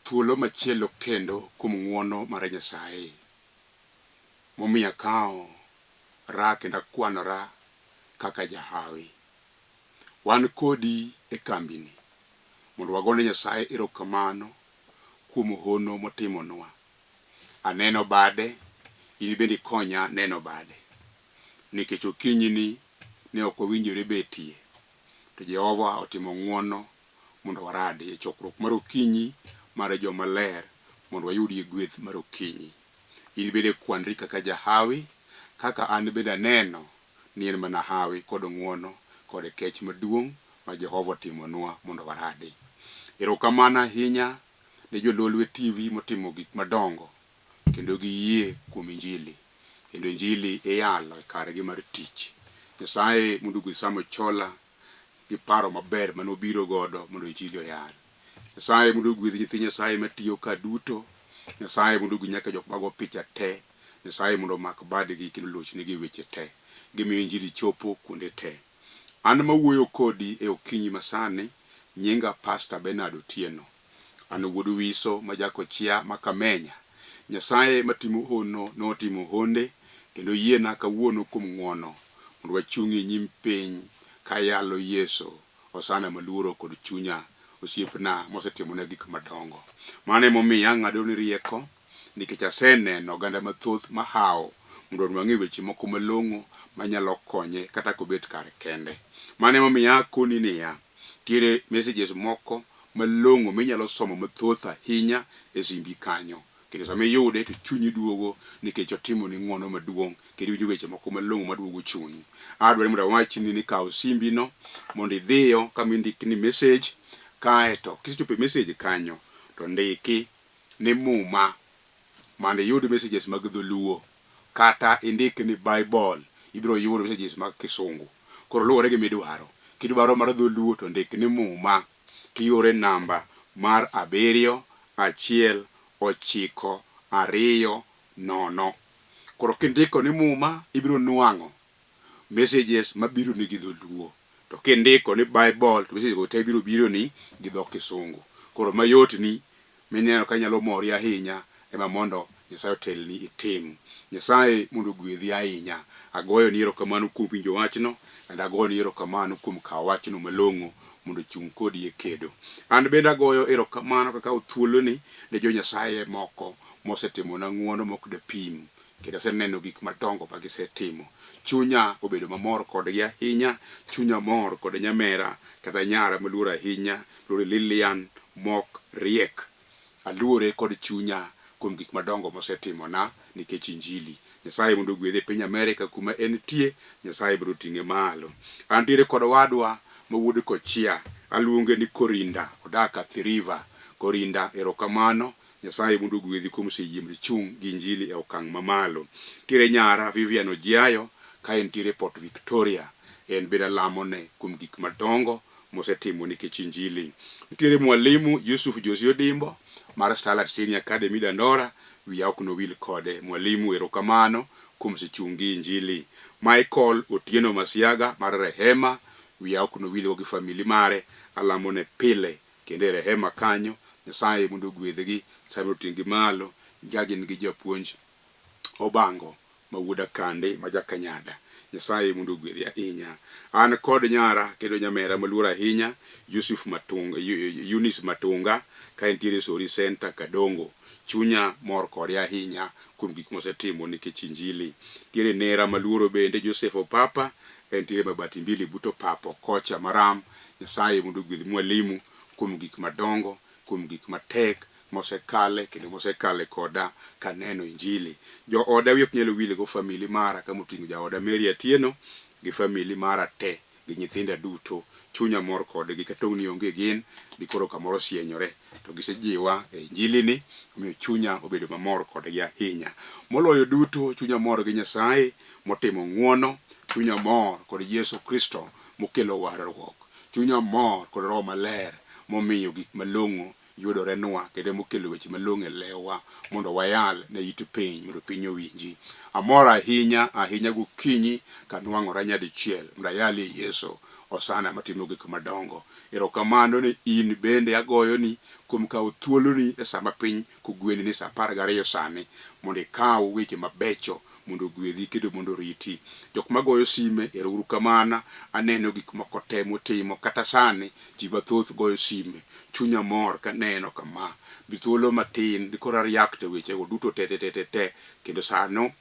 Thuolo machielo kendo kuom ng'uono mar Nyasaye momiyo akawo ra kendo akwanora kaka jahawi. Wan kodi e kambini mondo wagone Nyasaye erokamano kuom hono motimonwa. Aneno bade, in bende ikonya neno bade. Nikech okinyini ne ok wawinjore betie, to Jehova otimo ng'wono mondo waradi e chokruok mar okinyi mar joma ler mondo wayudie gweth mar okinyi. In bende kwanri kaka jahawi, kaka an bende aneno ni en mana hawi kod ng'wono kod kech maduong' ma Jehova otimonwa mondo waradi. Erokamano ahinya ne jo Lolwe TV motimo gik madongo kendo giyie kuom Injili kendo Injili iyalo e kargi mar tich. Nyasaye mondo ogwedh Sam Ochola gi paro maber mane obiro godo mondo Injili oyal. Nyasaye mondo ogwedh nyithi Nyasaye matiyo ka duto. Nyasaye mondo ogwedh nyaka jok mago picha te. Nyasaye mondo omak badgi kendo oloch negi e weche te. Gimiyo Injili chopo kuonde te. An mawuoyo kodi e okinyi masani, nyinga Pastor Bernard Otieno. An wuod Wiso ma Jakochia ma Kamenya. Nyasaye matimo hono notimo honde kendo oyiena kawuono kuom ng'uono mondo wachung' e nyim piny kayalo Yesu Hosana maluoro kod chunya osiepna mosetimona gik madongo. Mano emomiyo ang'adoni rieko nikech aseneno oganda mathoth mahawo mondo onwang'e weche moko malong'o manyalo konye kata kobet kar kende. Mano emomiyo akoni niya, nitiere messages moko malong'o minyalo somo mathoth ahinya e simbi kanyo. Kendo sama iyude to chunyi duogo nikech otimoni ng'wono maduong' kendo iwinjo weche moko malong'o maduogo chuny. Adwaro ni mondo awachni ni kaw simbi no mondo idhiyo kama indik ni message kaeto kisechopo e message kanyo to ndiki ni muma mondo iyud messages mag dholuo kata indik ni bible ibiro yudo messages mag kisungu. Koro luwore gi midwaro. Kidwaro mar dholuo to ndik ni muma tiore namba mar abiriyo achiel ochiko ariyo nono. Koro kindiko ni muma ibiro nwang'o messages mabironi gi dholuo. To kindiko ni bible to messages go te biro bironi gi dho kisungu. Koro mayotni mineno ka nyalo mori ahinya ema mondo Nyasaye otelni itim. Nyasaye mondo ogwedhi ahinya. Agoyoni erokamano kuom winjo wachno kendo agoyoni erokamano kuom kawo wachno malong'o mondo ochung' kodi e kedo. An bende agoyo erokamano kakawo thuoloni ne jo Nyasaye moko mosetimona ng'uono mok dapim kendo aseneno gik madongo ma gisetimo. Chunya obedo mamor kodgi ahinya, chunya mor kod nyamera kata nyara maluor ahinya, luor Lilian Mok Riek. Aluore kod chunya kuom gik madongo mosetimona nikech Injili. Nyasaye mondo ogwedhe e piny Amerika kuma entie, Nyasaye biro ting'e malo. Antiere kod owadwa ma wuod Kochia, aluonge ni Korinda, odak Athi River. Korinda, erokamano, Nyasaye mondo ogwedhi kuom oseyie mondo ichung' gi Injili e okang' mamalo. Nitiere nyara Vivian Ojiayo ka entiere Port Victoria, en bende alamone kuom gik madongo mosetimo nikech Injili. Nitiere mwalimu Yusuf Josi Odimbo mar Starlight Senior Academy Dandora, wiya ok nowil kode. Mwalimu erokamano kuom sechung' gi Injili. Michael Otieno Masiaga mar Rehema, wiya ok nowilgo gi famili mare, alamone pile kendo e Rehema kanyo, Nyasaye mondo ogwedhgi, Nyasaye mondo oting'gi malo, ka gin gi japuonj Obango ma wuod Akande ma ja Kanyada. Nyasaye mondo ogwedhi ahinya. An kod nyara kendo nyamera maluor ahinya Yusuf Matunga, Eunice Matunga ka entiere Sori Center Kadongo. Chunya mor kode ahinya kuom gik mosetimo nikech Injili. Nitiere nera maluoro bende Joseph Opapa entiere Mabati Mbili but Opapo kocha Maram. Nyasaye mondo ogwedh mwalimu kuom gik madongo, kuom gik matek mosekale kendo mosekale koda kaneno Injili. Jooda wiya ok nyal wil go famili mara kamoting'o jaoda Mary Atieno gi famili mara te gi nyithinda duto. Chunya mor kodgi kata ni onge gin dikoro kamoro osienyore to gisejiwa e Injili ni omiyo chunya obedo mamor kodgi ahinya. Moloyo duto chunya mor gi Nyasaye motimo ng'uono, chunya mor kod Yesu Kristo mokelo warruok, chunya mor kod Roho Maler momiyo gik malong'o yudorenwa kendo emokelo weche malong'o e lewwa mondo wayal ne it piny mondo piny owinji. Amor ahinya ahinya gokinyi kanwang'ora nyadichiel mondo ayalie Yesu Hosana matimo gik madongo. Erokamano ni in bende agoyoni kuom kawo thuoloni e sama piny kogweni ni saa 12 sani mondo ikaw weche mabecho mondo ogwedhi kendo mondo oriti. Jok magoyo sime ero uru kamana, aneno gik moko te mutimo kata sani ji mathoth goyo sime. Chunya mor kaneno kama. Bi thuolo matin dikoro a react e weche go duto te te te te te kendo sano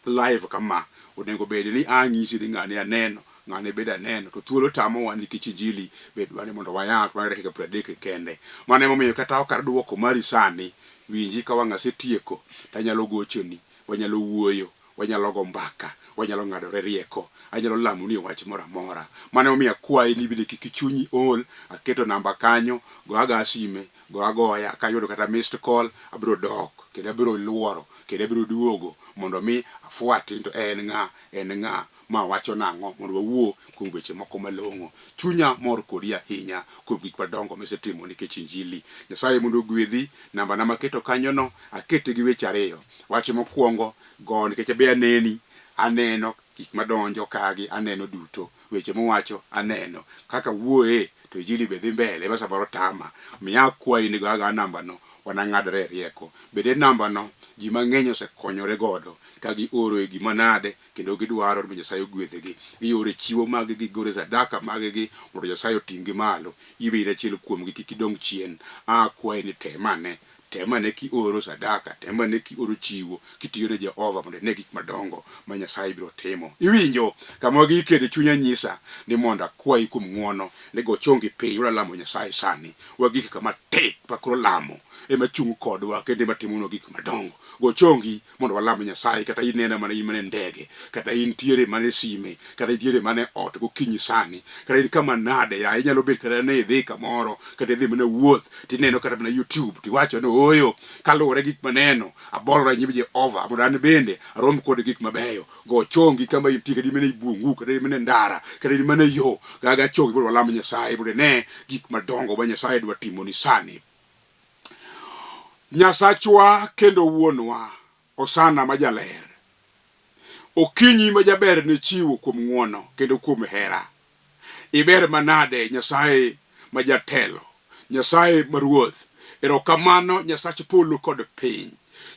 live kama onego bed ni anyisi ni ng'ani aneno ng'ani bende aneno to thuolo tamowa nikech injili be dwa ni mondo wayal mana dakika 30 kende. Mano emomiyo kata ok aduoko mari sani, winji ka wang' asetieko tanyalo gochoni, wanyalo wuoyo, wanyalo go mbaka, wanyalo ng'adore rieko, anyalo lamoni e wach moro amora. Mano emomiyo akwayi ni bende kik chunyi ol, aketo namba kanyo, go agoya sime, go agoya, kayudo kata missed call, abiro dok kendo abiro luoro kendo abiro duogo mondo mi afuati to en ng'a, en ng'a ma wacho nang'o mondo wawuo kuom weche moko malong'o. Chunya mor kodi ahinya kuom gik madongo misetimo nikech injili. Nyasaye mondo ogwedhi. Namba na maketo kanyono akete gi weche ariyo. Wach mokwongo, go nikech abe aneni, aneno gik madonjo kagi, aneno duto. Weche muwacho aneno. Kaka wuoye to injili be dhi mbele ema samoro tama. Omiyo akwayi ni go agoya namba no wanang'adre e rieko. Bende namba no ji mang'eny osekonyore godo ka gioro e gima nade kendo gidwaro ni Nyasaye ogwedhgi. Gioro chiwo mag gi, gioro sadaka mag gi mondo Nyasaye oting' gi malo. In be in achiel kuomgi kik idong' chien. Akwayi ni tem ane Tem ane kioro sadaka, tem ane kioro chiwo, kitiyo ne Jehova mondo ine gik madongo ma Nyasaye biro timo. Iwinjo? Kama wagike ni chunya nyisa ni mondo akwayi kuom ng'wono ni go chongi piny wadwa lamo Nyasaye sani. Wagik kama tik ma koro lamo ema chung' kodwa kendo ema timonwa gik madongo. Go chongi mondo walam Nyasaye kata inena mana in mana e ndege, kata intiere mana e sime, kata intiere mana e ot gokinyi sani, kata in kama nade yaye, inyalo bet kata ni idhi kamoro, kata idhi mana wuoth, tineno kata mana YouTube, tiwacho ni ooyo, kaluwore gi gik maneno, abolora e nyim Jehova mondo an bende arom kod gik mabeyo. Go chongi kama intie, kata in mana e bungu, kata in mana e ndara, kata in mana e yo, gaga chongi mondo walam Nyasaye mondo ine gik madongo ma Nyasaye dwa timoni sani. Nyasachwa kendo Wuonwa, Hosana ma jaler. Okinyi ma jaber ne chiwo kuom ng'wono kendo kuom hera. Iber manade Nyasaye ma jatelo, Nyasaye ma Ruoth. Erokamano Nyasach polo kod piny.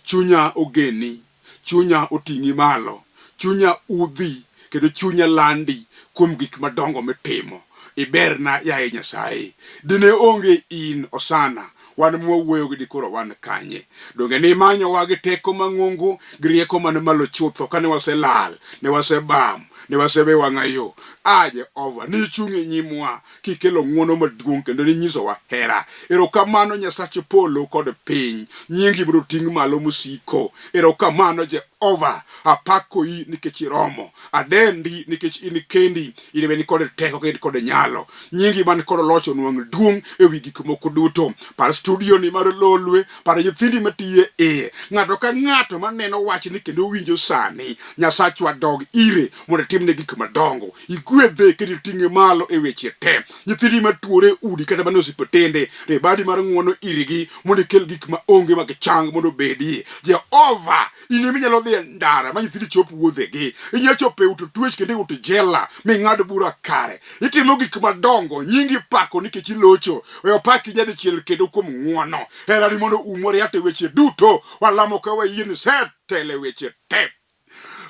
Chunya ogeni, Chunya oting'i malo, chunya udhi kendo chunya landi kuom gik madongo mitimo. Iberna, yaye Nyasaye. Dine onge in, Hosana, wan mwawuoyogi dikoro wan kanye? Donge nimanyowa gi teko mang'ongo, gi rieko man malo chutho kane waselal, ne wasebam, ne wasebe wang'ayo? A Jehova, nichung' e nyimwa kikelo ng'wono maduong' kendo ninyisowa hera. Erokamano Nyasach polo kod piny, nyingi mondo oting' malo mosiko. Erokamano Jehova, apakoi nikech iromo, adendi nikech in kendi, in ema in kod teko kendo in kod nyalo. Nyingi man kod loch onwang' duong' ewi gik moko duto. Par studio ni mar Lolwe, par nyithindi matiyo e iye. Ng'ato ka ng'ato maneno wachni kendo winjo sani, Nyasachwa dog ire mondo itimne gik madongo. Igwedhe kendo iting'e malo e weche te. Nyithindi matuore e udi kata mana e osiptende, rie badi mar ng'wono irgi mondo ikel gik ma onge ma gichang mondo obedie. Jehova, in ema inyalo dhi e ndara ma nyithindi chop wuodhegi. Inyalo chopo e ut twech kendo e ut jela ming'ad bura kare. Itimo gik madongo, nyingi ipako nikech ilocho. We opaki nyadichiel kendo kuom ng'wono. Herani mondo umwa riat e weche duto. Walamo ka wayie ni isetelo e weche te.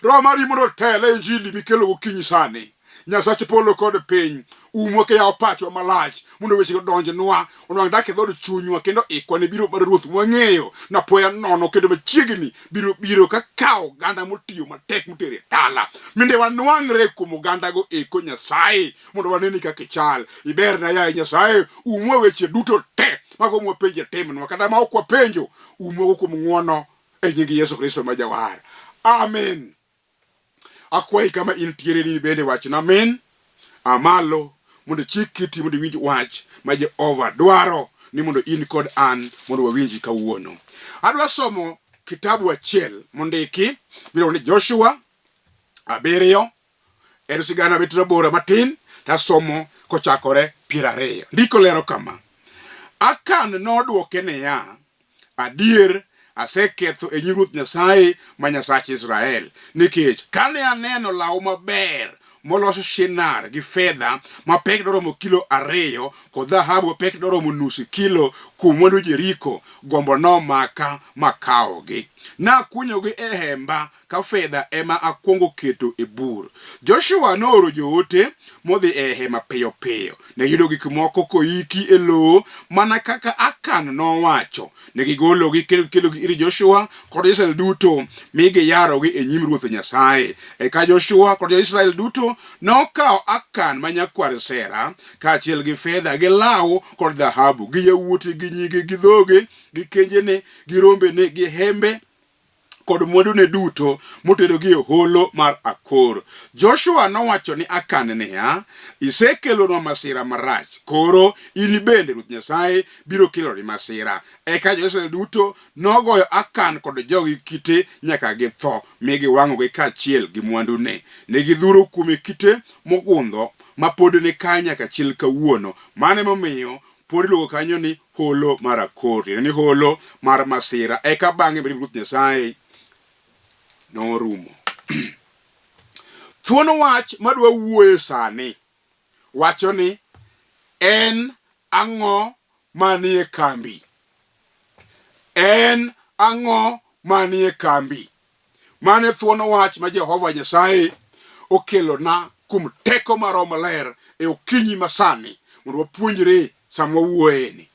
Roho mari mondo otel e injili mikelo gokinyi sani. Nyasach polo kod piny, umwa kiyawo pachwa malach mondo wechego odonjnwa, onwang' dak e dhood chunywa kendo ikwa ne biro mar Ruoth mwang'eyo napoya nono kendo machiegni biro biro ka kawo oganda motiyo matek motero e dala. Minde wanwang're kuom ogandago eko Nyasaye mondo waneni kaka ichal. Iberna yaye Nyasaye, umwa weche duto te mago mwapenjo timnwa kata ma ok wapenjo, umwago kuom ng'wono e nying Yesu Kristo ma Jawar. Amen. Akwayi kama intiere ni bende wachna amen. A malo mondo ichik iti mondo iwinj wach ma Jehova dwaro ni mondo in kod an mondo wawinji kawuono. Adwa somo kitabu achiel mondiki miluongo ni Joshua 7 En sigana bet rabora matin tasomo kochakore 20. Ndiko lero kama. Akan nodwoke niya, Adier, aseketho e nyim Ruoth Nyasaye ma Nyasach Israel, nikech kane aneno law maber molos Shinar gi fedha ma pek doromo kilo ariyo kod dhahabu ma pek doromo nus kilo kuom mwandu Jeriko, gombo nomaka makawogi. Nakunyogi e hemba ka fedha ema akwongo keto e bur. Joshua nooro joote modhi e hema piyo piyo. Ne giyudo gik moko koiki e lowo mana kaka Akan nowacho. Ne gigologi kendo gikelogi ir Joshua kod Israel duto mi giyarogi e nyim Ruoth Nyasaye. Eka Joshua kod jo-Israel duto nokawo Akan ma nyakwar Zera kaachiel gi fedha gi law kod dhahabu gi yawuote gi nyige gi dhoge gi kenjene gi rombene gi hembe kod mwandune duto moterogi e holo mar Akor. Joshua nowacho ni Akan niya, Isekelonwa masira marach, koro in bende Ruoth Nyasaye biro keloni masira. Eka jo-Israel duto nogoyo Akan kod jogi kite nyaka githo, mi giwang'ogi kaachiel gi mwandune. Ne gidhuro kuome kite mogundho ma pod ni kanyo nyaka chil kawuono. Mano emomiyo Pod iluongo kanyo ni holo mar Akor, tiende ni holo mar masira. Eka bang'e mirimb Ruoth Nyasaye norumo. Thuon wach madwa wuoye sani wacho ni en ang'o manie kambi? En ang'o manie kambi? Mano e thuon wach ma Jehova Nyasaye okelona kuom teko mar Roho Maler e okinyi masani mondo wapuonjre sama wawuoyeni.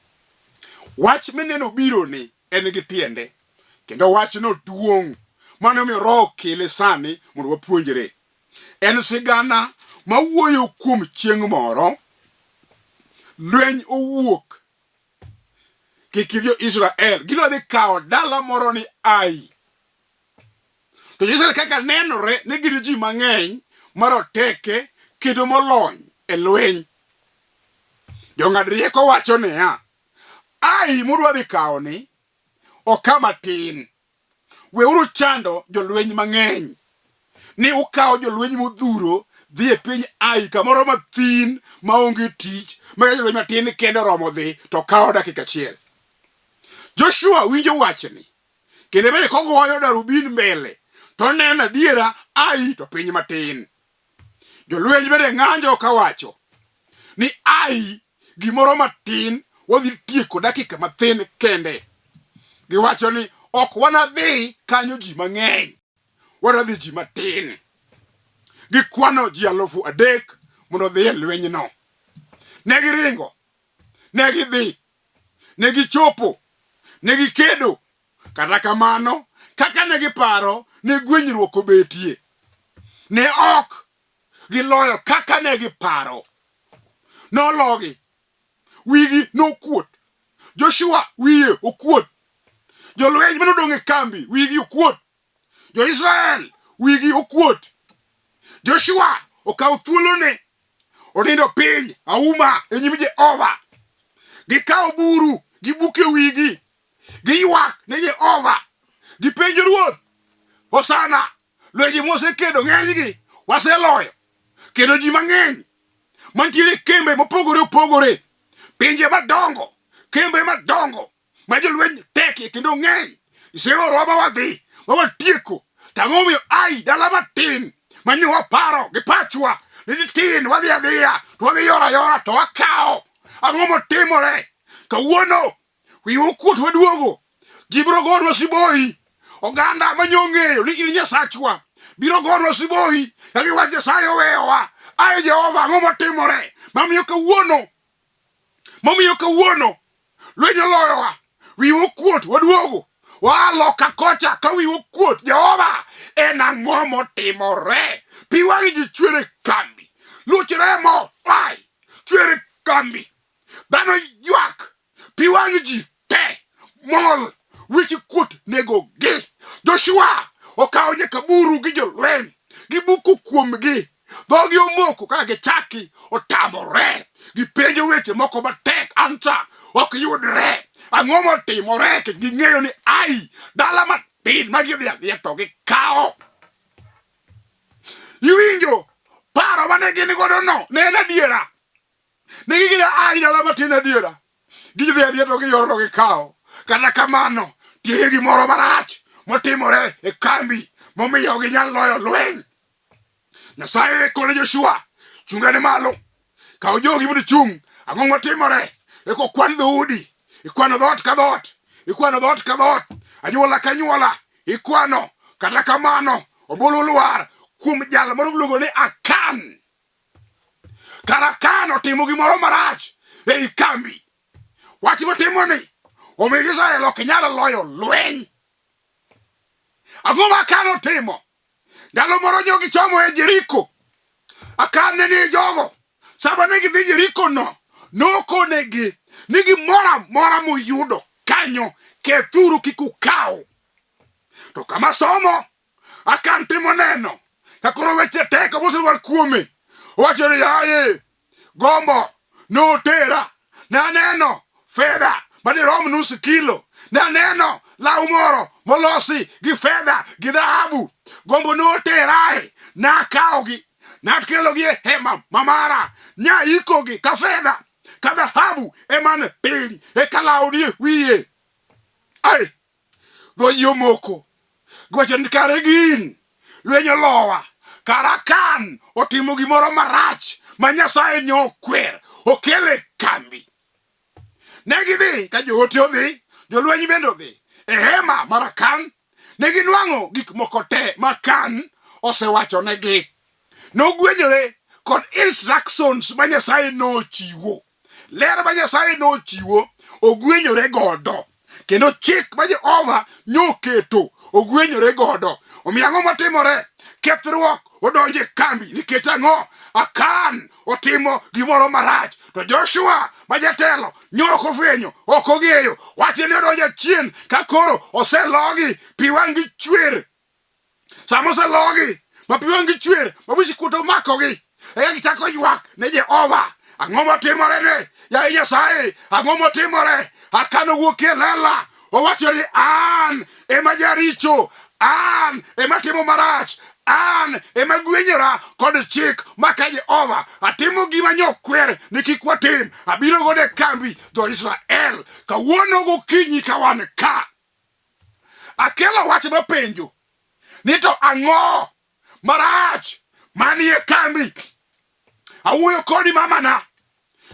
Wach mineno bironi en gi tiende kendo wachno duong'. Mano omiyo Roho okele sani mondo wapuonjre. En sigana mawuoyo kuom chieng' moro lweny owuok kik jo-Israel gidwa dhi kawo dala moro ni Ai. To jo-Israel kaka nenore ne gin ji mang'eny maroteke kendo molony e lweny. Jong'ad rieko wacho niya, Ai mudwa dhi kawo ni ok kama tin. Weuru chando jolweny mang'eny ni ukawo jolweny modhuro dhi e piny Ai kamoro mathin maonge tich ma jolweny matin kende oromo dhi to kawo dakika achiel. Joshua winjo wachni kendo bende kogoyo darubin mbele to oneno adiera Ai to piny matin. Jolweny bende ng'anjo kawacho ni Ai gimoro matin wadhi tieko dakika mathin kende. Giwacho ni ok wanadhi kanyo ji mang'eny, wanadhi ji matin. Gikwano ji 3,000 mondo odhi e lwenyno. Ne giringo, ne gidhi, ne gichopo, ne gikedo. Kata kamano, kaka ne giparo, ne gwenyruok obetie. Ne ok giloyo kaka ne giparo. Nologi. Wigi nokuot. Joshua wiye okuot. Jolweny mane odong' e kambi wigi okuot. Jo-Israel wigi okuot. Joshua okawo thuolone onindo piny auma e nyim Jehova. Gikawo buru gibuke wigi, giywak ne Jehova, gipenjo ruoth, Hosana, lwenje mwasekedo ng'enygi waseloyo, kendo ji mang'eny mantiere kembe mopogore opogore, pinje madongo, kembe madongo ma jolweny tekie kendo ng'eny, iseorowa ma wadhi ma watieko. To ang'o momiyo Ai dala matin ma nyo waparo gi pachwa ni tin wadhi adhiya to wadhi yora ayora to wakawo? Ang'o motimore kawuono? Wiwa okuot waduogo. Ji biro gonwa siboi. Oganda ma nyo ong'eyo ni in Nyasachwa biro gonwa siboi ka giwacho Nyasaye oweyowa. Aye Jehova, ang'o motimore mamiyo kawuono momiyo kawuono lweny oloyowa? Wiwa okuot waduogo waa loka kocha ka wiwa okuot. Jehova, en ang'o motimore? Pi wang'i ji chwer e kambi, luch remo ai chwer e kambi, dhano ywak, pi wang' ji te mol, wich kuot negogi. Joshua okawo nyaka buru gi jolweny, gibuko kuomgi, dhogi omoko kaka gichaki otamore. Gipenjo weche moko matek, ansa ok yudre. Ang'o motimore? Nikech ging'eyo ni Ai dala matin ma gidhi adhiya to gikawo. Iwinjo paro mane gin godo no ne en adiera. Ne gigina Ai dala matin adiera. Gidhi adhiya to giyoro to gikawo. Kata kamano, tiere gimoro marach motimore e kambi momiyo ok ginyal loyo lweny. Nyasaye kone Joshua, chungane malo, kaw jogi mondo ichung'. Ang'o motimore? Eka okwan dhoudi, ikwano dhoot ka dhoot, ikwano dhoot ka dhoot, anyuola ka anyuola, ikwano. Kata kamano, ombulu lwar kuom jal moro miluongo ni Akan. Kar Akan otimo gimoro marach ei kambi. Wach motimoni omiyo Israel ok nyal loyo lweny. Ang'o ma Akan otimo? Ndalo moro jogi chomo e Jeriko. Akan ne nie jogo. Sama ne gidhi Jeriko no, nokonegi ni gimoro amora muyudo kanyo kethuru kik ukaw. To kama somo, Akan timo neno ka koro weche tek moselwar kuome. Owacho ni yaye, gombo notera, naneno fedha madirom nus kilo, naneno law moro molosi gi fedha gi dhahabu. Gombo noterae, nakawogi, nakelogi e hema mamara, naikogi ka fedha ka dhahabu ema ni piny, eka law nie wiye. Ai, dho ji omoko. Giwacho ni kare gin lweny olowa. Kara Akan otimo gimoro marach ma Nyasaye ne okwer okele kambi. Ne gidhi ka joote odhi, jolweny bende odhi e hema mar Akan. Ne ginwang'o gik moko te ma Akan osewachonegi. Nogwenyore kod instructions ma Nyasaye nochiwo. Ler ma Nyasaye nochiwo ogwenyore godo kendo chik ma Jehova nyoketo ogwenyore godo. Omiyo ang'o matimore? Kethruok odonjo e kambi nikech ang'o? Akan otimo gimoro marach to Joshua ma jatelo nyo ok ofwenyo, ok ong'eyo. Wachne odonjo achien ka koro oselogi, pi wang'gi chwer. Sama oselogi ma pi wang'gi chwer ma wichkuot omakogi, eka gichako ywak ne Jehova. Ang'o motimore ne yaye Nyasaye? Ang'o motimore? Akan owuok e lela owacho ni an ema jaricho, an ema timo marach, an ema gwenyora kod chik maka Jehova. Atimo gima nyokwer ni kik watim. Abiro godo e kambi jo-Israel kawuono gokinyi ka wan ka. Akelo wach mapenjo ni to ang'o marach manie kambi? Awuoyo kodi mamana,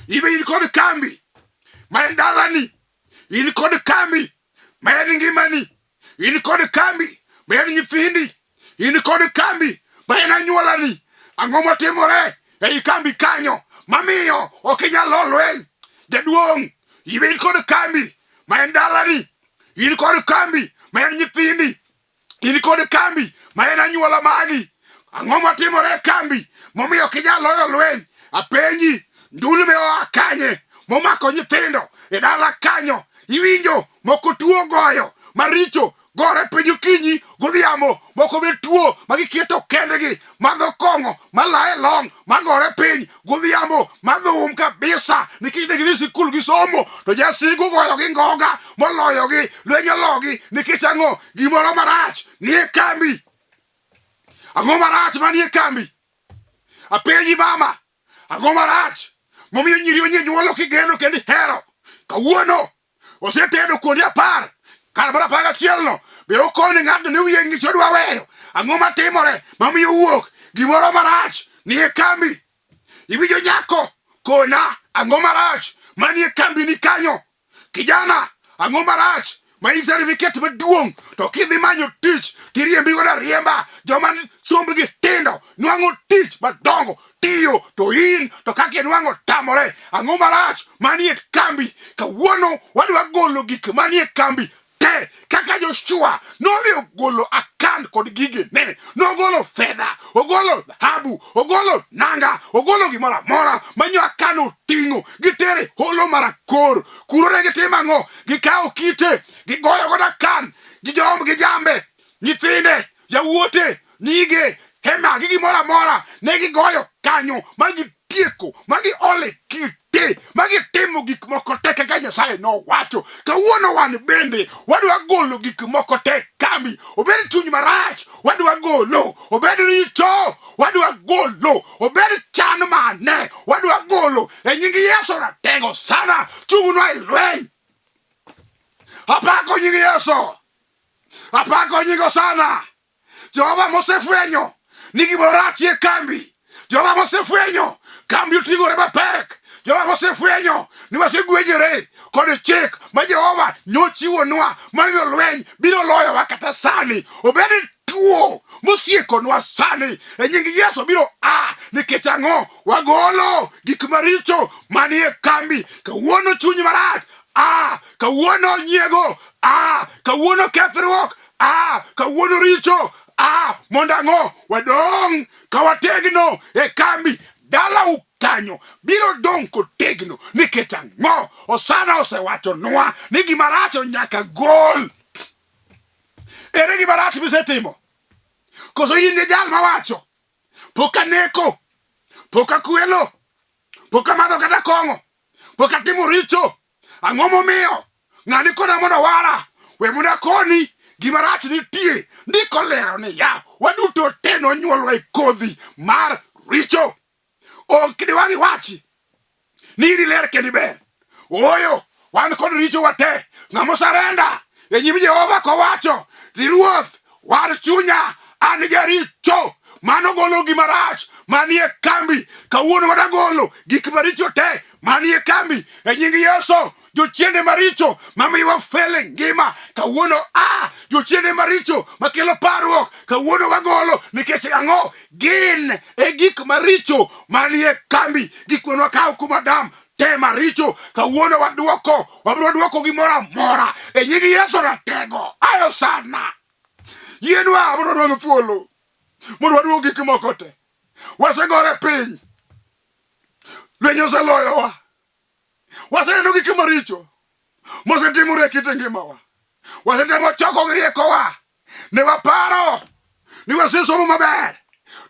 ibe in kod kambi ma en dalani, in kod kambi ma en ngimani, in kod kambi ma en nyithindi, in kod kambi ma en anyuolani. Ang'o motimore ei kambi kanyo mamiyo ok inyal lo lweny? Jaduong', ibe in kod kambi ma en dalani, in kod kambi ma en nyithindi, in kod kambi ma en anyuola magi. Ang'o motimore e kambi momiyo ok inyal loyo lweny? Apenji, ndulme oa kanye momako nyithindo e dala kanyo? Iwinjo moko tuo goyo maricho gore piny okinyi godhiambo, moko be tuo ma giketo kendgi, madho kong'o, malaye long, magore piny godhiambo, madhum kabisa nikech ne gidhi sikul gisomo to jasigu goyogi ngoga moloyogi, lweny ologi nikech ang'o? Gimoro marach nie kambi. Ang'o marach manie kambi? Apenji mama, ang'o marach momiyo nyiri manyien nyuolo kigeno kendo ihero? Kawuono osetedo kuonde apar kar mar apar gachielno be okoni ng'atno ni wiye ng'ich odwa weyo ang'o matimore mamiyo wuok gimoro marach nie kambi iwinjo nyako kona ang'o marach manie kambi ni kanyo kijana ang'o marach ma in certificate maduong' to kidhi manyo tich tiriembi godo ariemba joma sombgi tindo nwang'o tich madongo tiyo to in to kaka inwang'o tamore. Ang'o marach manie kambi? Kawuono wadwa golo gik manie kambi te kaka Joshua nodhi ogolo Akan kod gigene, nogolo fedha, ogolo dhahabu, ogolo nanga, ogolo gimoro amora manyo Akan oting'o, gitere holo mar Akor. Kuro ne gitimo ang'o? Gikawo kite, gigoyo godo Akan, gi jambe, nyithinde, yawuote, nyige, hema gi gimoro amora ne gigoyo kanyo ma gitieko ma giole kite ma gitimo gik moko te kaka Nyasaye nowacho. Kawuono wan bende wadwa golo gik moko te kambi. kambi, obed chuny marach, wadwa golo, obed richo, wadwa golo, obed chan mane, wadwa golo. E nying Yesu ratego sana, chung'nwa e lweny. Apako nying Yesu, apako nying Hosana. Jehova mosefwenyo ni gimoro rach e kambi. Jehova mosefwenyo kambi oting'ore mapek. Jehova mosefwenyo ni wasegwenyore kod chik ma Jehova nyochiwonwa mamiyo lweny biro loyowa kata sani. Obed tuo mosiekonwa sani e nying Yesu biro a nikech ang'o? Wagolo gik maricho manie kambi. Kawuono chuny marach a, kawuono nyiego a, kawuono kethruok a, kawuono richo a, mondo ang'o? Wadong' ka wategno e kambi. Dalau kanyo biro dong' kotegno nikech ang'o? Osana osewachonwa ni gima rach nyaka gol. Ere gima rach misetimo? Koso in e jal mawacho, pok aneko, pok akwelo, pok amadho kata kong'o, pok atimo richo. Ang'o momiyo ng'ani kona mondo wara? We mondo akoni gima rach nitie. Ndiko lero niya, waduto te nonyuolwa e kodhi mar richo. Ok diwang' iwachi ni in iler kendo iber. Ooyo, wan kod richowa te. Ng'ama osarenda e nyim Jehova kowacho ni Ruoth, war chunya, an jaricho. Mano golo gima rach manie kambi. Kawuono wadagolo gik maricho te manie kambi e nying Yesu. Jochiende maricho mamiyo wafel e ngima kawuono a, jochiende maricho makelo parruok kawuono wagolo nikech ang'o? Gin e gik maricho manie kambi, gik mane wakawo kuom Adam te maricho kawuono waduoko, wabiro duoko gimoro amora e nying Yesu ratego. Ayo sana yienwa mondo wadwang' thuolo mondo waduok gik moko te. Wasegore piny, lweny oseloyowa, waseneno gik maricho mosetimore e kit ngimawa, wasetemo choko gi riekowa, ne waparo ni wasesomo maber,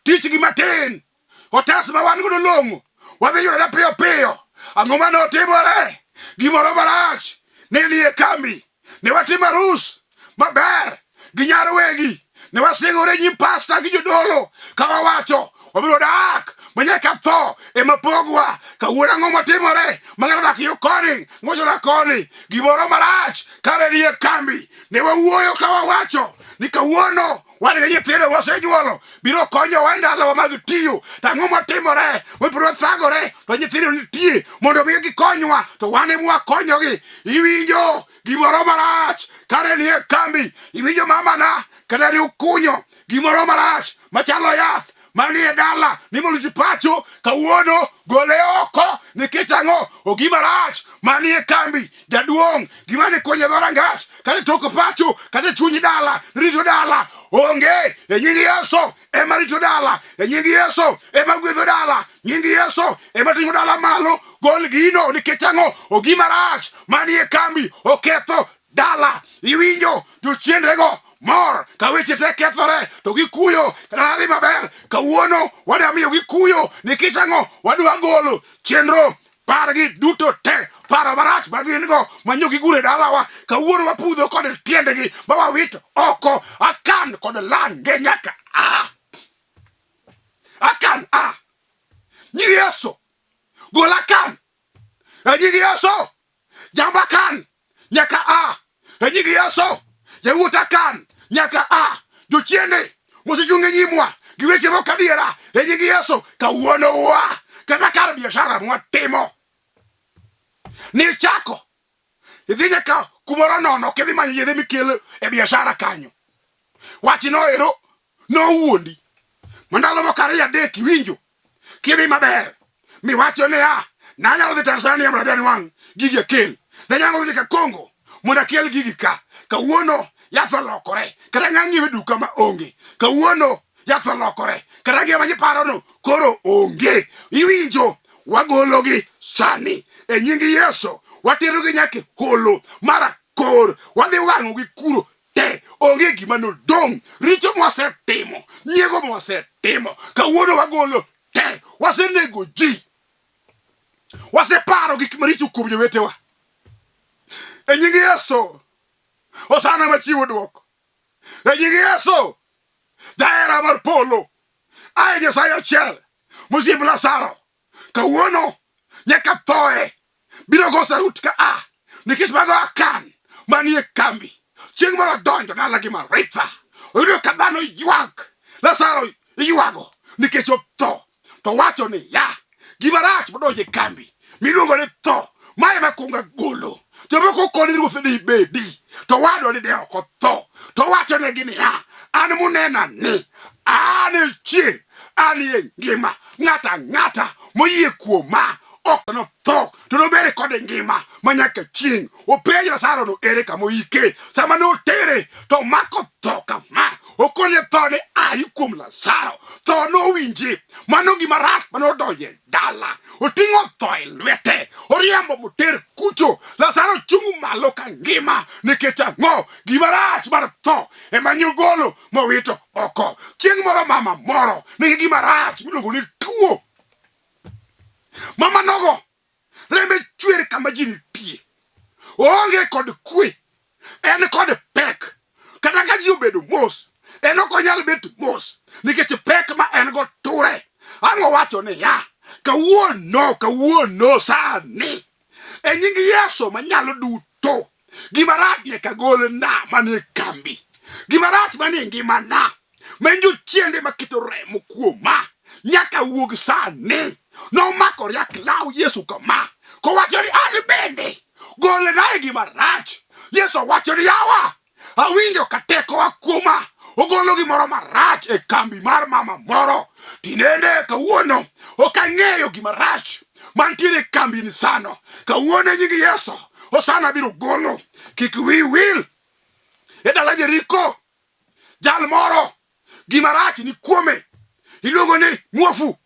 tich gi matin, otas ma wan godo long'o, wadhi yudore piyo piyo. Ang'o mane otimore? Gimoro marach ne nie kambi. Ne watimo arus maber gi nyar wegi. Ne wasingore nyim pasta gi jodolo ka wawacho wabiro dak ma nyaka tho ema pogwa. Kawuono ang'o matimore? Ma ng'ato dak yo koni, ng'ato dak koni. Gimoro marach kare nie kambi. Ne wawuoyo ka wawacho ni kawuono wan gi nyithindo wasenyuolo biro konyowa e ndalowa mag tiyo. To ang'o matimore? Wabiro thagore to nyithindo nitie mondo mi gikonywa to wan ema wakonyogi. Iwinjo gimoro marach kare nie kambi. Iwinjo mamana kata ni ukunyo gimoro marach machalo yath manie dala ni mondo ji pacho kawuono gole oko nikech ang'o? Ogima rach manie kambi jaduong' gima ne konyo e dhorangach kata e tok pacho kata e chuny dala rito dala onge e nying Yesu ema rito dala e nying Yesu ema gwedho dala nying Yesu ema ting'o dala malo gol gino nikech ang'o? Ogima rach manie kambi oketho dala. Iwinjo jochiendego mor ka weche te kethore to gikuyo kata dhi maber. Kawuono wadwa miyo gikuyo nikech ang'o? Wadwa golo chenro pargi duto te, paro marach ma gin go manyo gigure dalawa. Kawuono wapudho kod tiendgi ma wawit oko. Akan kod lange nyaka a akan a nying Yesu gol akan e nying Yesu. Jamba kan nyaka a e nying Yesu. Yawuota kan nyaka a. Jochiende mosechung' e nyimwa gi weche mok adiera e nying Yesu kawuono wa kata kar biashara mwatimo ni chako idhi nyaka kumoro nono kidhi manyo yedhe mikelo e biashara kanyo wachno ero nowuondi ma ndalo moko ariyo adek iwinjo kidhi maber miwacho niya nanyalo dhi Tanzania mondo adhi anwang' gigi akel nanyalo dhi nyaka Congo mondo akel gigi ka kawuono yath olokore kata ng'a ng'iewe duka ma onge kawuono yath olokore kata ng'iewa nyiparono koro onge iwinjo wagologi sani e nying Yesu waterogi nyaka e holo mar akor wadhi wang'ogi kuro te onge gima nodong' richo mwasetimo nyiego mwasetimo kawuono wagolo te wasenego ji waseparo gik maricho kuom jowetewa e nying Yesu osana machiwo dwoko. E nying Yesu, jahera mar polo, aye Nyasaye achiel, mosiep Lazaro, kawuono nyaka thoe biro go sarut ka a nikech mago akan manie kambi chieng' moro odonjo dala gi Maritha oyudo ka dhano ywak Lazaro iywago nikech otho to wacho ni ya gima rach modonjo e kambi miluongo ni tho mae ema kwongo agolo jomoko koni ruoth ni bedi to wadwa ni de ok otho to wacho negi niya an munena ni an e chieng' an e ngima ng'ato ang'ata moyie kuoma ok notho to nobed kode ngima ma nyaka chieng' openj Lazaro no ere kama oike sama ne otere to omako tho kama okone tho ni ayi kuom Lazaro tho nowinji mano gima rach mane odonjo e dala oting'o tho e lwete oriembo moter kucho Lazaro chung' malo ka ngima nikech ang'o gima rach mar tho ema nyogolo mowito oko chieng' moro mama moro nigi gima rach miluongo ni tuo mama nogo rembe chwer kama ji nitie oonge kod kwe en kod pek kata ka ji obedo mos en ok onyal bet mos nikech pek ma en go ture ang' owacho niya kawuono kawuono sani e nying Yesu manyalo duto gima rach nyaka gol na manie kambi gima rach manie ngimana ma en jochiende maketo remo kuoma nyaka wuog sani nomako riak law Yesu kama kowacho ni an bende golna e gima rach Yesu owacho ni yawa awinjo ka tekowa kuoma ogolo gimoro marach e kambi mar mama moro tinende kawuono ok ang'eyo gima rach mantiere e kambi ni sano kawuono e nying Yesu Hosana biro golo kik wi wil e dala Jeriko jal moro gima rach ni kuome iluongo ni muofu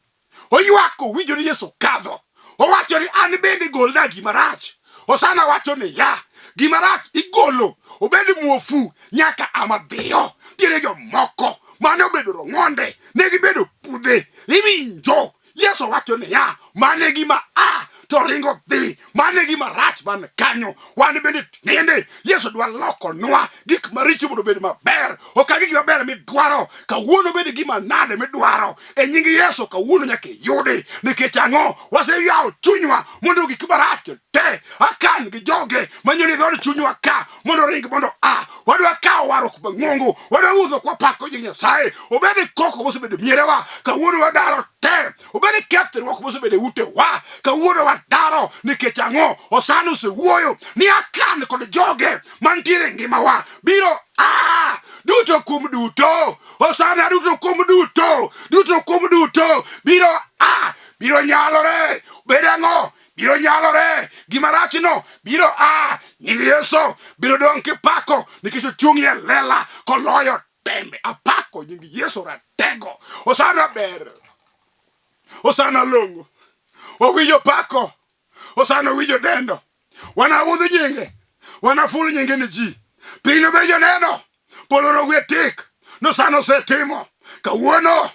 oywak owinjo ni Yesu kadho owacho ni an bende golna gima rach Hosana wacho niya gima rach igolo obed muofu nyaka ama dhiyo ntiere jomoko mane obedo rong'onde ne gibedo pudhe iwinjo Yesu wacho niya, mano e gima a to ringo dhi, mano e gima rach man kanyo. Wan bende tiende Yesu dwa lokonwa gik maricho mondo obed maber. Ok agi gima ber midwaro, kawuono bed gima nade midwaro. E nying Yesu kawuono nyaka iyudi. Nikech ang'o? Waseyawo chunywa mondo gik marach te akan gi joge manyoni dhood chunywa ka mondo ring mondo a wadwa kawo warruok mang'ongo wadwa wuotho kwapako nying Nyasaye obed koko mosebedo mierewa kawuono wadaro te obed kethruok mosebedo e utewa kawuono wadaro nikech ang'o Osana osewuoyo ni akan kod joge mantiere e ngimawa biro a duto kuom duto Osana duto kuom duto duto kuom duto biro a biro nyalore bed ang'o biro nyalore gima rachno biro a nying Yesu biro dong' kipako nikech ochung' e lela koloyo tembe apako nying Yesu ratego Osana ber Osana long'o owinjo pako Osana owinjo dendo wanaudh nyinge wanaful nyinge ni ji piny nobed joneno polo nogwe tik nosana osetimo kawuono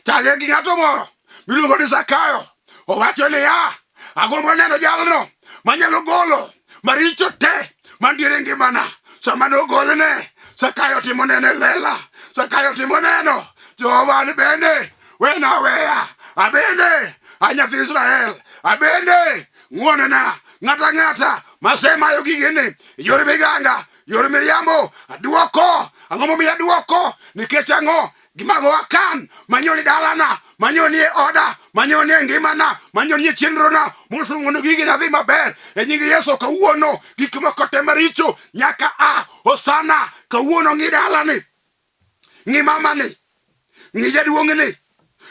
Chale gi ng'ato moro miluongo ni Zakayo owacho niya, agombo neno jalno manyalo golo maricho te mantiere e ngimana. Sama nogolne, Zakayo timo neno e lela. Zakayo timo neno, Jehova an bende wena aweya, abende a nyathi Israel, abende ng'wonona ng'ato ang'ata masemayo gigene e yor miganga, yor miriambo, aduoko. Ang'o momiyo aduoko? Nikech ang'o? Gimago akan manyoni dalana manyoni e oda manyoni e ngimana manyoni e chenrona mondo mondo gigena dhi maber e nying Yesu kawuono gik moko te maricho nyaka a Hosana kawuono ng'i dalani ng'i mamani ng'i jaduong'ni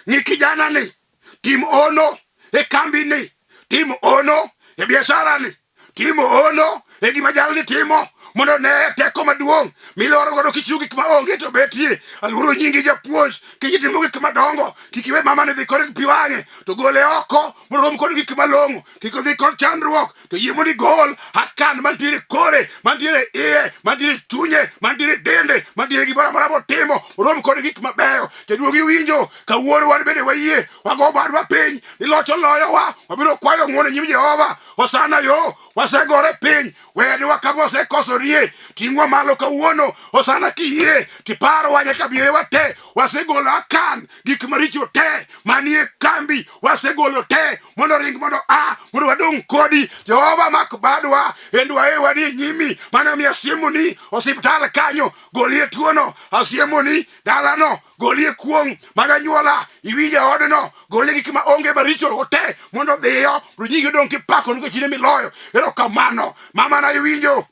ng'i kijanani tim ono e kambini tim ono e biasharani timo ono e gima jalni timo mondo ne teko maduong' miloro godo kichiwo gik ma onge to betie aluoro nyingi japuonj kik itimo gik madongo kik iwe mama ni dhi kod pi wang'e to gole oko mondo rom kod gik malong'o kik odhi kod chandruok to yie mondo igol akan mantiere kore mantiere iye mantiere chunye mantiere dende mantiere gimoro amora motimo orom kod gik mabeyo jaduong' iwinjo kawuono wan bende wayie wago badwa piny ni loch oloyowa wabiro kwayo ng'wono e nyim Jehova Hosana yo wasegore piny Wenwa kama wasekosorie, ting'wa malo kawuono. Hosana kiyie, tiparwa nyaka bierewa te. Wasegolo akan gik maricho te manie kambi, wasegolo te mondo ring mondo a mondo wadong' kodi. Jehova mak badwa kendo waewa ni nyimi. Mano miyo asiemoni osiptal kanyo, golie tuono. Asiemoni dalano, golie kuong' mag anyuola. Iwinjo e odno, golie gik ma onge maricho te mondo dhiyo, mondo nyingi odong' kipako nikech in emiloyo. Erokamano mama na iwinjo,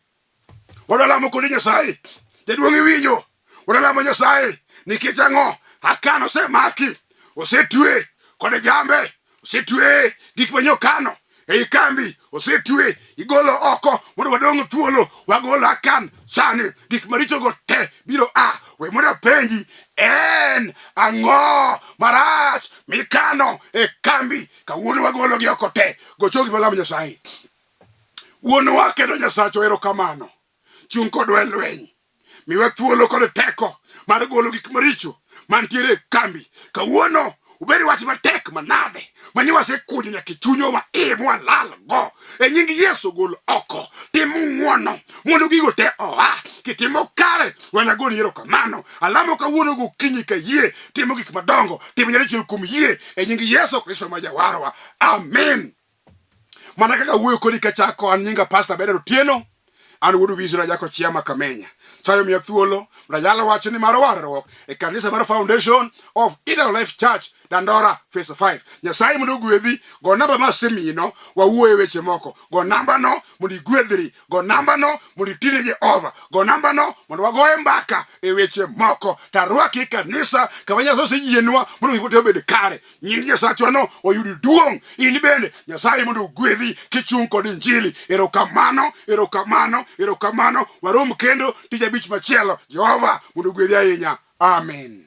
wadwa lamo kodi Nyasaye. Jaduong' iwinjo, wadwa lamo Nyasaye nikech ang'o? Akan osemaki, osetwe kod jambe, osetwe gik manyokano ei kambi, osetwe igolo oko mondo wadong' thuolo. Wagolo Akan sani, gik marichogo te biro a. We mondo apenji, en ang'o marach mikano e kambi kawuono? Wagologi oko te. Gochogi malamo Nyasaye. Wuonwa kendo Nyasachwa, erokamano. Chung' kodwa e lweny. Miwa thuolo kod teko mar golo gik maricho mantiere e kambi. Kawuono ubed wach matek manade manyi wasekunyo nyaka e chunywa ma iye mwalal go. E nying Yesu gol oko. Tim ng'wono mondo gigo te oa. Kitimo kare wanagoni erokamano. Alamo kawuono gokinyi ka yie timo gik madongo. Timo nyadichiel kuom yie e nying Yesu Kristo ma jawarwa. Amen. Mana kaka wuoyo kodi kachako, an nyinga Pastor Bernard Otieno, an wuod Wisra Jako Chiama Kamenya. Sayo miya thuolo, mondo anyalo wacho ni mar warruok e kanisa mar Foundation of Eternal Life Church, Dandora, Phase 5. Nyasaye mondo ogwedhi, go namba ma asemiyino, wawuoye weche moko. Go namba no mondo igwedhri, go namba no mondo itine Jehova, go namba no mondo wagoye mbaka e weche moko. Tarwaki e kanisa kama Nyasaye oseyienwa mondo gik moko obed kare. Nying Nyasachwano oyud duong'. In bende Nyasaye mondo ogwedhi kichung' kod Injili. Erokamano, erokamano, erokamano. Warom kendo tich abich machielo. Jehova mondo ogwedhi ahinya. Amen.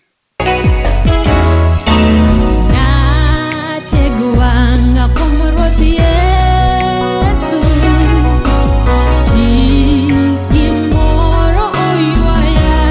Natego wang'a kuom Ruoth Yesu.